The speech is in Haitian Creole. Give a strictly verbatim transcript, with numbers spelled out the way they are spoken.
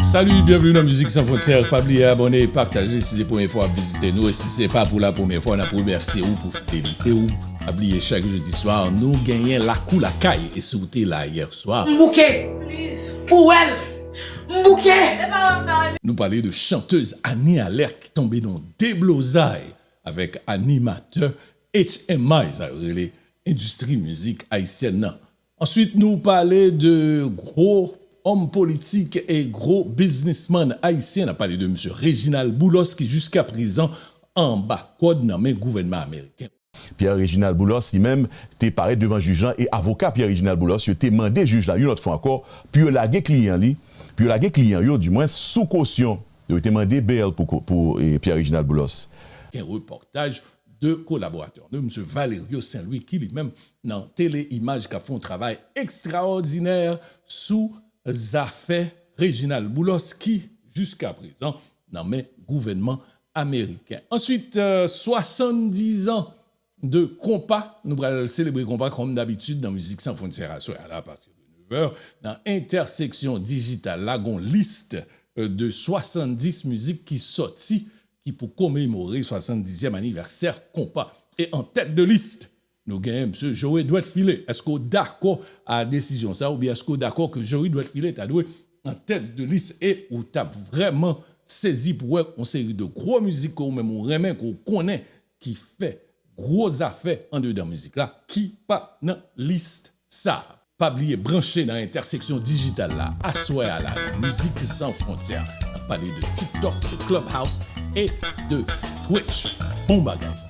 Salut, bienvenue dans Musique Sans Frontières. Pa bliye abòne e pataje si se premye fwa w ap vizite nou. E si se pa pou la premye fwa, n ap remèsye ou pou fidelite ou. Pa bliye chak jedi swa, nou genyen Lakou Lakay. E si w te la yè swa, M bouke. Ou wè l. M bouke. Nou pale de chanteuse Annie Alerte ki tonbe nan deblozay avèk animatè H M I, sa yo rele endistri mizik ayisyèn nan. Answit, nou pale de gwo òm politik e gwo biznismann ayisyen. N ap pale de misye Reginald Boulos ki jiska prezan anba kòd nan men gouvènman ameriken. Pierre Reginald Boulos, li menm, te parèt devan jij lan e avoka Pierre Reginald Boulos yo te mande jij la yon lòt fwa ankò pou yo lage kliyan li, pou yo lage kliyan yo, dimwen, sou kosyon. Yo te mande bèl pou, pou, e, Pierre Reginald Boulos. Gen repòtaj de kolaboratè nou, misye Valerio Saint-Louis, ki li menm nan Tele Imaj k ap fè yon travay ekstraòdinè sou zafè Reginald Boulos ki, jiska prezan, nan men gouvènman ameriken. Answit, euh, swasanndizan de konpa. Nou pral selebre konpa kòm dabitid nan Mizik San Fwontyè aswè a la, apati de nevè, nan entèseksyon dijital la, gon lis, euh, de swasanndis mizik ki sòti, ki pou komemore swasanndizyèm anivèsè konpa. E an tèt de lis, nou genyen misye Joe Dwèt File. Èske w dakò a desizyon sa, oubyen èske w dakò ke Joe Dwèt File ta dwe an tèt de lis e ou t ap vrèman sezi pou wè yon seri de gwo mizik ke ou menm ou renmen, ke ou konnen, ki fè gwo zafè andedan mizik la, ki pa nan lis sa. Pa bliye branche nan entèseksyon dijital la aswè a la, nan Mizik San Fwontyè. N ap pale de TikTok, de Clubhouse e de Twitch. Bon bagay.